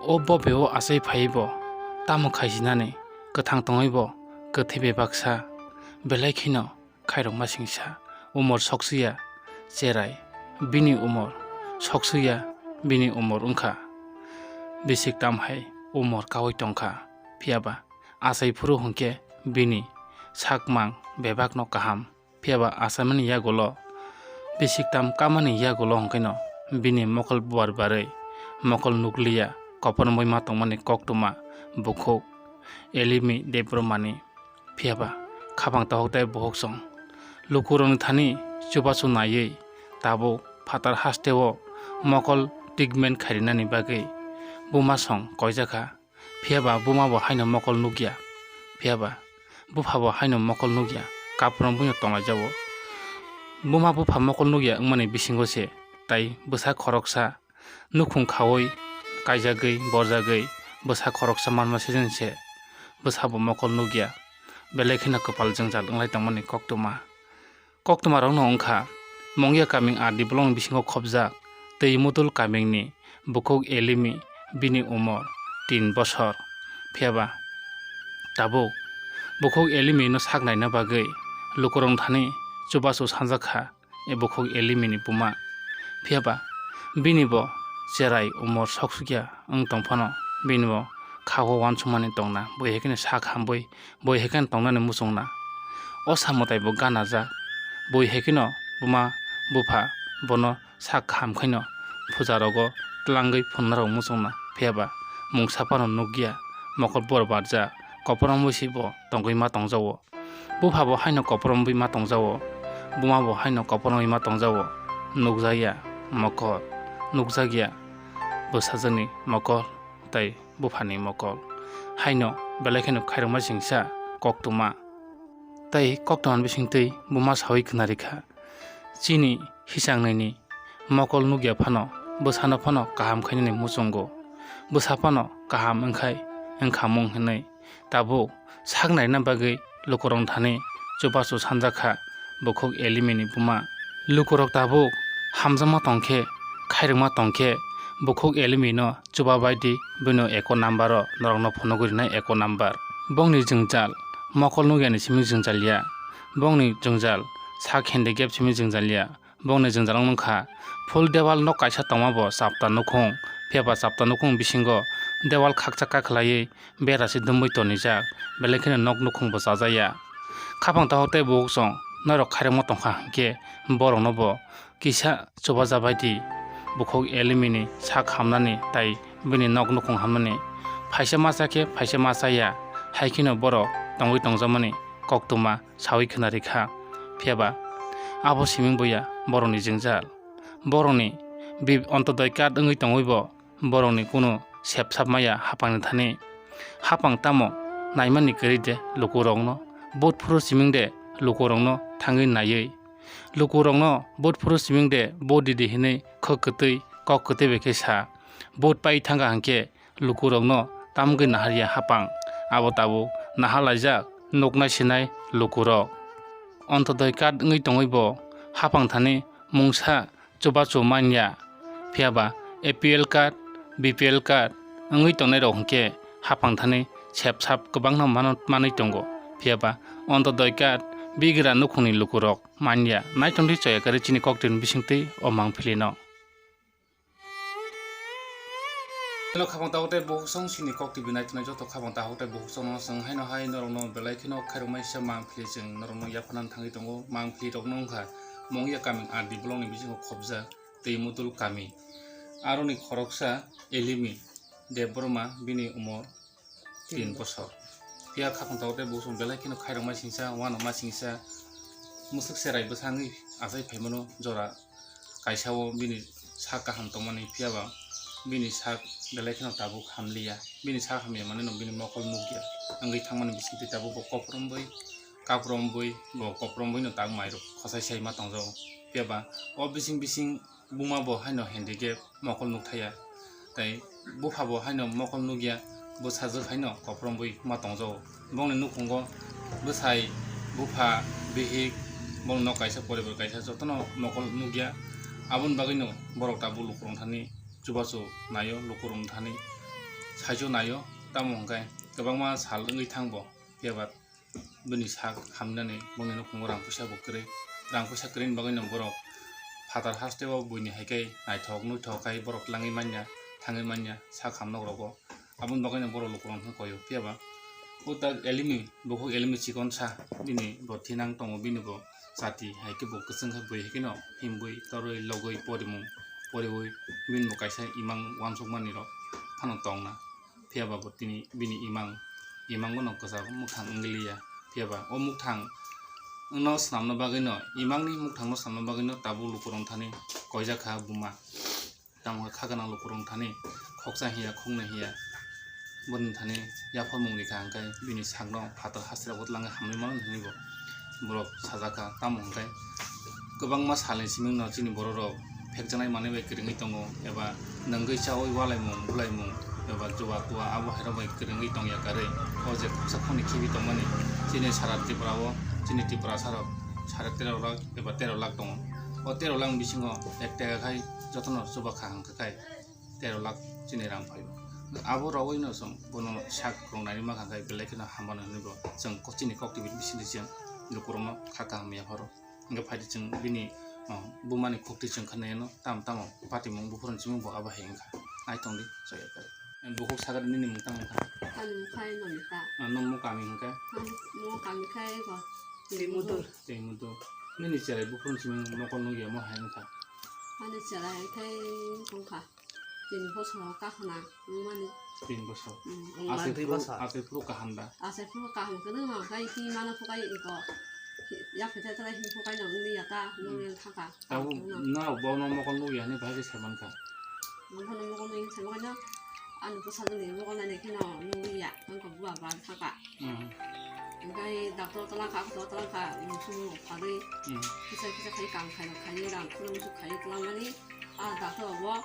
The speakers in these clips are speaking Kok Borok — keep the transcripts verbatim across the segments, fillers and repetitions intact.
O bobe o achai phaiwi bo tamo khaisinani, kwthang tongwi bo kwthwi bebaksa, belai kheno khairokma singsa, umor soksuya cherai, bini umor soksuya, bini umor wngkha bisik tam hai umor kaui tongkha, phiyaba achai phuru hwnkhe bini sakmang bebakno kaham. Phiyaba achaimani yagulo, bisik tam kamani yagulo hwnkhe no bini mokol buar barwi mokol nukliya, kopormwi ma tongmani koktwma bukhuk Elimi Debbarmani. Phiyaba khapang tahuk tei bukhuk song lukurokni thani chubachu naiwi tabuk phatar hasteo mokol treatment khairinani bagwi buma song koijakha. Phiyaba buma bo haino mokol nukya. Phiyaba bupha bo haino mokol nukya. Kapro buino tonglaijao. Buma bupha mokol nukya wngmani bisingo se tai bwsa khoroksa nukhung khaui kaijagwi borjagwi bwsa khoroksa manma season se bwsa bo mokol nukya. Belai kheno kwpal jwngjal wnglai tongmani koktwma. Koktwmarokno wngkha Mongya kaming R D blockni bisingo khobjak tei Mudul kamingni bukhuk Elimi, bini umor tin bosor. Phiyaba tabuk bukhuk Elimino sak naina bagwi lukurokni thani chubachu sanjakha e bukhuk Elimini buma. Phiyaba bini bo cherai umor soksukya wng tongphano bini bo khao uansukmani tongna, bui hai kheno sak hambui bui hai kheno tongnani muchungna. O samwtai bo ganajak. Bui hai kheno buma bupha bono sak kaham khaino puja rogo tlangwi phunna rok muchungna. Phiyaba mungsa phano nukya, mokol bor barjak, koporomwi se bo tongwi ma tongjao. Bupha bo haino koporomwi ma tongjao, buma bo haino koporomwi ma tongjao. Nukjakya mokol, nukjakya bwsajwkni mokol tei buphani mokol. Haino belai kheno khairokma singsa koktwma. Tei koktwmani bisingtwi buma saui khwnarikha, chini hisangnaini mokol nukya phano bwsano phano kaham khainani muchungo. Bwsa phano kaham wngkhai wngkhamung hinwi tabuk sak naina bagwi lukurokni thani chubachu sanjakha bukhuk Elimini buma. Lukurok tabuk hamjakma tongkhe, khairokma tongkhe, bukhuk Elimino chuba baidi bino eko number o norokno phunugwi rinai eko number. Bongni jwngjal mokol nukyani simi jwngjal ya, bongni jwngjal sak handicap simi jwngjal ya, bongni jwngjal wngkha full dewal nok kaisa tongma bo chapta nukhung, phiyaba chapta nukhung bisingo dewal khakchak kakhlaiwi bera se dumui tonijak, belai kheno nok nukhung bo chajaya. Khapang tahuk tei bukhuk song norok khairokma tongkha hinkhe borokno bo kisa chubajabaidi, bukhuk Elimini sak hamnani tai bini nok nukhung hamnani. Phaisa ma chakhe phaisa ma chaya, hai kheno borok tongwi tongjakmani koktwma saui khwnarikha. Phiyaba abo siming boya borokni jwngjal. Borokni bi-, Ontodoi card wngwi tongwi bo borokni kunu sepsap maya hapangni thani. Hapang tamo naimani kwrwi de lukurokno, vote phuru siming de lukurokno thangwi naiwi. Lukurokno vote phuru siming de vote didi hinwi khwk kwtwi kok kwtwi bai khe sa. Vote pai thangkha hinkhe lukurokno tamgwi naharya hapang. Abo tabuk nahalaijak nuknai sinai lukurok. Ontodoi card wngwi tongwi bo hapang thani mungsa chubachu manya. Phiyaba A P L card, B P L card wngwi tongnairok hinkhe hapang thani sepsap kwbangno mano-, manwi tongo. Phiyaba Ontodoi card bigra nukhungni lukurok manya. Naitongdi choya kwrwi chini koktwini bisingtwi o mangpilino. Hello, khapang tahuk tei bukhuk song chini kok T V naithoknai joto khapang tahuk tei bukhuk songno chwng haino hai norokno belai kheno khairokmaisa mangpili chwng norokno yapharnani thangwi tongo. Mangpilirokno wngkha Mongya kaming R D blockni bisingo khobjak tei Mudul kami. Aroni khoroksa Elimi Debbarma, bini umor tin bosor. Phiya khapang tahuk tei bukhuk song belai kheno khairokma singsa, uanama singsa, mwswk cherai bwsangwi achai phaimano jora. Kaisa o bini sak kaham tongmani, phiyaba bini sak belai kheno tabuk hamliya. Bini sak hamya manwi no bini mokol nukya. Wngwi thangmani bisingtwi tabuk bo kopromwi, kapromwi, bo kopromwi no tabuk mairok khosai sai ma tongjago. Phiyaba o bising bising buma bo haino handicap, mokol nukthaya. Tei bupha bo haino mokol nukya, bwsajwk haino kopromwi ma tongjago. Bongni nukhungo bwsai, bupha, bihik, bongni nok kaisa, poribar kaisa, jotono mokol nukya. Aboni bagwino borok tabuk lukurok thani chubachu naio, lukurok thani saichung naio, tamo hwnkhe kwbangma sal wngwi thangbo, phiya ba bini sak hamnani bongni nukhungo rang puisa bo kwrwi, rang puisa kwrwini bagwino borok phatar hasteo buini hai khe naithok nuithok khai borok langwi manya, thangwi manya sak hamnok rogo. Aboni bagwino borok lukurok hwnwi koyo, phiya ba o ta elimi, bukhuk elimi chikon sa, bini bo thinang tongo, bini bo chati hai khe bo kwchwng khe bui hai kheno himbui torwi logwi porimung poriwi bini bo kaisa imang uansukmani rok phano tongna. Phiya ba bo tini bini imang, imango no kwchak mwkhang wngwi liya. Phiya ba o mwkhang no swnamna bagwi no, imangni mwkhang no swnamna bagwi no tabuk lukurok thani koijak kha buma. Tamo khe kha gwnang lukurok thani khoksa hiya, khoknwi hiya, boni thani yaphar mung rikha, hwnkhe bini sakno phatar hasteo bo twlangwi hamwi mano hwnwi bo borok sajak kha. Tamo hwnkhe kwbangma salni simi no chini borok rok phekjaknai manwi bai kwrwngwi tongo, eba nwngwi chaui walaimung bulaimung eba chuba tua abo hai rok bai kwrwngwi tongya karwi. O je khoksa khoknwi khibi tongmani chini sara Tripura o, chini Tiprasa rok sare tero lakh eba tero lakh tongo. O tero lakh ni bisingo ek taka khai jotono chuba kha hwnkhe khai tero lakh chini rang phaio. Abo rogwi no chwng bono sak rwng nai ma kha khai belai kheno hamya hwnwi bo chwng chini kok twi bisingtwi chwng lukurokno kha kaham yapharo. Hwnkhe phaidi chwng bini, o, bumani khukti chwng kha nai no tam tamo patimung buphuruni chimung bo abo hai wngkha. Naitongdi soyakari. Bukhuk sakari nini mung tamo wngkha? Ani mung khai Nonita. Ah, nong mo kami hwnkhe? Ani mo kami khai bo Twi Mudul. Twi Mudul. Nini cherai buphuruni chimung mokol nukya mo hai wngkha? Ani cherai khai wngkha. Tin bosor kaham wngmani. Tin bosor. Hmm. Achai phuru kaham da? Achai phuru kaham kwrwngno, hwnkhe twi mano phukai iko. Yakhe thai thai him phukai no wngya ta, nung yang thangkha. Tabuk norok bono mokol nukya hinwi bahai khe sai mankha. Bono mokol nukya hinwi sai mankha no, ani bwsajwkni mokol nainai kheno nukliya, wngkha bua ba thangkha. Hmm. Hwnkhe doctor twlangkha, doctor twlangkha, musumo phalwi. Hmm. Kisa kisa khai kam khai khai rang khulum su khai twlangmani, a doctor bo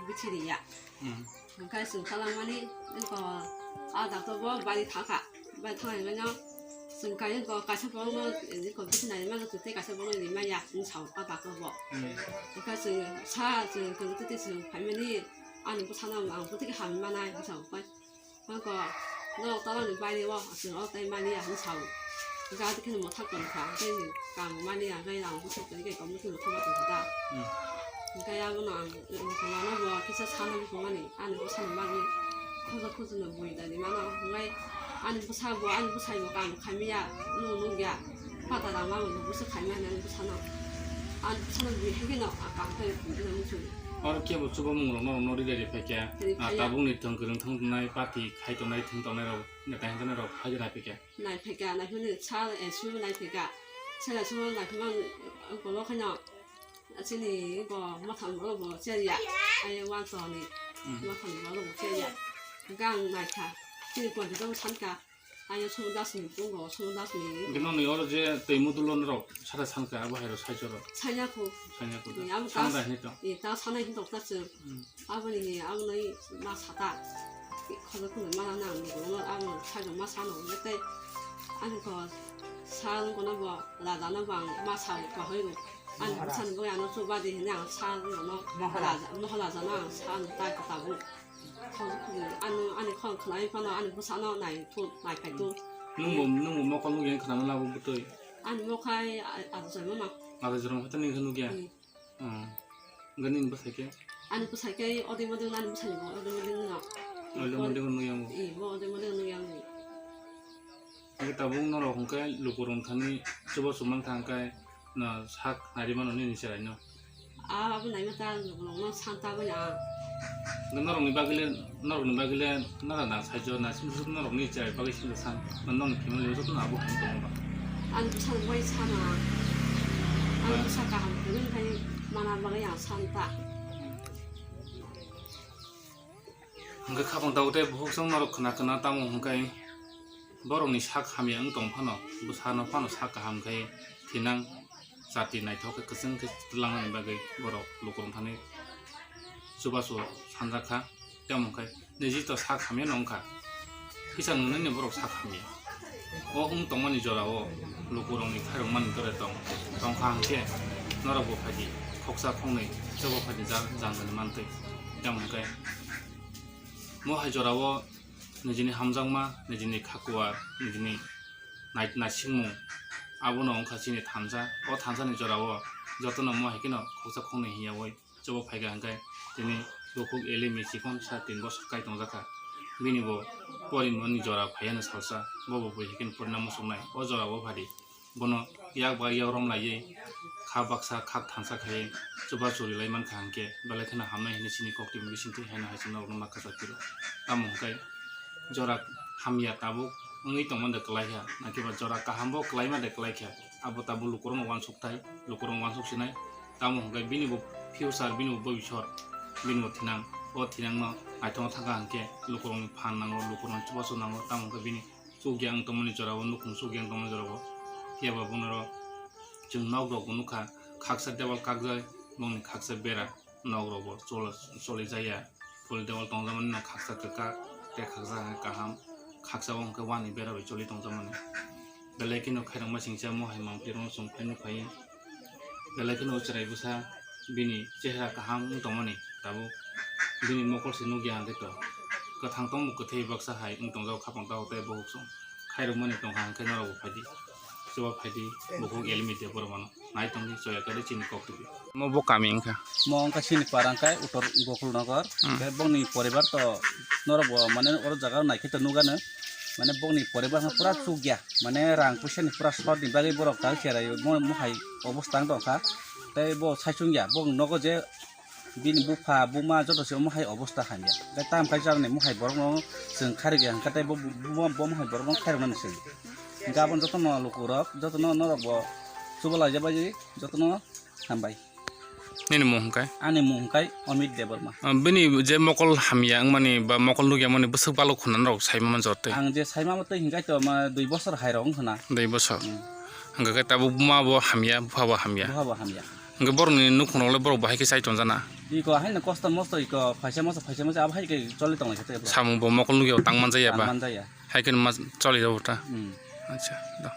bithi riya. Hmm. Hwnkhe chwng twlangmani, wngkha a doctor bo bari thangkha, bari thangkha hwnkhe no chwng kai wngkha kaisa borokno, wngkha bithi nai mano chwng tei kaisa borokno rimaya wng sao a doctor bo. Hmm. Hwnkhe chwng sa chwng kwrwngtwi twi chwng phaimani, ani bwsano ang bwtwi khe hamwi manai wng sao. Hwnkhe norok twlangni baire o chwng o tei maliya hwn sao. Hwnkhe adi kheno mwthang tongkha, tei kam maliya, hwnkhe ang bwswk tongkhe, kom bwswk mwthangma tongkha ta. Hmm. Hwnkhe abono ang mwthangmano bo kisa sana muchungmani, ani bwsani bagwi khoja khujino bui dani mano, hwnkhe ani bwsa bo, ani bwsai bo kam khaimiya, nung nungya, pata rama bo bwswk khaimani ani bwsano. Ani bwsano bui haikhe no a kam khai muchung. Oro kebo chubamung rok norok no ri ri phaikha. Ri phaiya. Tabukni thwng kwrwng thwng tongnai, party khai tongnai, thwng tongnai rok, neta hwnjanai rok phai ri phaikha. Nai phaikha, nai phani sa, eh, su nai phaikha. Sela su nai phama, eh, kolo khano, chini bo mathang bo bo cheya. Ai wan to ni. Hmm. Mathang bo bo cheya. Gang nai kha. Chini pon do san kha. Ayo, Somo Das ni tongo, Somo Das ni. Hwnkhe nokni oro je twi mudulo norok sata sankha, abo hai rok saichoro. Sanya kho. Sanya kho. Ni abo Sana das. Da hini to. E, ta sana hini to ta chwng. Hmm. Abo ni, abo ni ma sata. Khodo khodo ma na ang ni, abo sai ma sano, tei ani ko sa ko no bo, raja no bo ang ma sa ko hoi ro. Ani Maharaja. Bwsani bo ano chuba di hini ang sa no. Maharaja. Raja, Maharaja no ang sa no tai ko tabu. Ano, ani khorang khwnai phano ani bwsano nai thu, nai phai thu. Nwngbo, nwngbo mokol nukya khwnana labu bwtwi? Ani mokhai a-, a-, ajoy mama. Ajoy jora mokhe nini khe nukya? Hmm. Hmm. Hwnkhe nini bwsai khe? Ani bwsai khe odi modi ani bwsai bo odi modi no. Odi modi nukya mo? Ee, bo odi modi nukya mo. Hwnkhe tabuk norok hwnkhe lukurok thani chubachu mankha hwnkhe no sak nai rimano nini cheraino. Ah, abo naima ta lukurokno san ta bai ang. Norokni bagwile, norokni bagwile nara na saijo na simi suk norokni cherai bagwi simi san. Norokni family jotono abo khe tongo ba. Ani bwsano bai sana. Ani bwsa kaham kwrwng khai mana bagwi ang san ta. Hwnkhe khapang tabuk tei bukhuk chwng norok khna khna tamo hwnkhe borokni sak hamya wng tong phano, bwsano phano sak kaham khai thinang chati naithok khe kwchwng khe twlangnani bagwi borok lukurok thani chubachu sanjak kha. Tamo hwnkhe niji to sak hamya no wngkha, kisa nunini borok sak hamya. O wng tongmani jorao lukurokni khairokmani dore tong, tongkha hwnkhe norokbo phaidi khoksa khoknwi chobo phaidi ja-, janjani mantwi. Tamo hwnkhe. Mo hai jorao nijini hamjakma, nijini khakuar, nijini nai-, naisingmung, abono wngkha chini thansa. O thansani jorao jotono mo hai kheno khoksa khoknwi hiyaui chubo phaikha hwnkhe tini bukhuk elimi chikonsa tin bosor kai tongjakha. Bini bo porimani jora phaiya hwnwi salsa, bobo bui hai kheno porina muchungnai. O jorao phadi. Bono yak bai yak rom laiwi kha baksa khak thansa khai chuba churi lai mankha hwnkhe belai kheno hamnai hinwi chini koktwmwi bisingtwi haino hai chwngno rwma kwchak phiro. Tamo hwnkhe jora hamya tabuk wngwi tongma de kwlai kha, nakiba jora kaham bo kwlaima de kwlai kha, abo tabuk lukurokno uansuk thai, lukurokno uansuk sinai. Tamo hwnkhe bini bo future, bini bo bobisot, bini bo thinang, o thinangno naithokno thangkha hwnkhe lukurokni phan nango, lukurokni chubachu nango, tamo hwnkhe bini chukya wng tongmani jorao, nukhung chukya wng tongmani jorao. Phiya ba bono ro chwng nok rok bo nukha, khaksa debal kakjak, bongni khaksa bera, nok rok bo chol-, choli jaya, phul debal tongjakmani no khaksa kwkak tei khaksa hwnkhe kaham, khaksa o hwnkhe wani bera bai choli tongjakmani. Belai kheno khairokma singcha mo hai mangpili rokno chwng phai nukhai. Belai kheno chwrai bwsa bini chehra kaham wng tongmani tabuk bini mokol se nukya hwnkhe to kwthang tongmo kwthwi baksa hai wng tongjak khapang tabuk tei bohok song khairokmani tongkha hwnkhe norokbo phaidi. Chuba phaidi bukhuk elimi de borok mano nai tongdi choya kari chini kok tubui. Mo bo kami wngkha. Mo wngkha chini para wngkha Uttor Gokulnagar. Hmm. Khe bongni poribar to norok bo mane oro jaga naikhe to nukgano. Mane bongni poribar wngkha pura chukya. Mane rang puisa ni pura short ni bagwi borok ta cherai mo, mo hai obostha wng tongkha. Tei bo saichung ya, bongni nogo je bini bupha buma joto se omo hai obostha hamya. Tei tam khai jarni mo hai borok no chwng kharigya hwnkhe tei bo, bo, bo mo hai borok no khairoknani chwng. Gabon jotono lukurok, jotono norok bo chubalaijak bai jotono hambai. Nini mung hwnkhe? Ani mung hwnkhe Amit Debbarma. Ah, bini je mokol hamya wngmani ba mokol nukya mani bwswk balok khuna norok saima manjak tei? Ang je saima tei hwnkhe to ma dui bosor hai rok wngkhana. Dui bosor. Hmm. Hwnkhe khe tabuk buma bo hamya, bupha bo hamya. Bupha bo hamya. Hwnkhe borokni nukhung rok le borok bo hai khe chai tongjana. Iko haino kosto mosto iko phaisa masa phaisa masa abo hai khe choli tonglai khe tei borok. Samung bo mokol nukya tang manjaya ba? Tang manjaya. Hai khe ma choli rw ta. Hmm. Acha, do.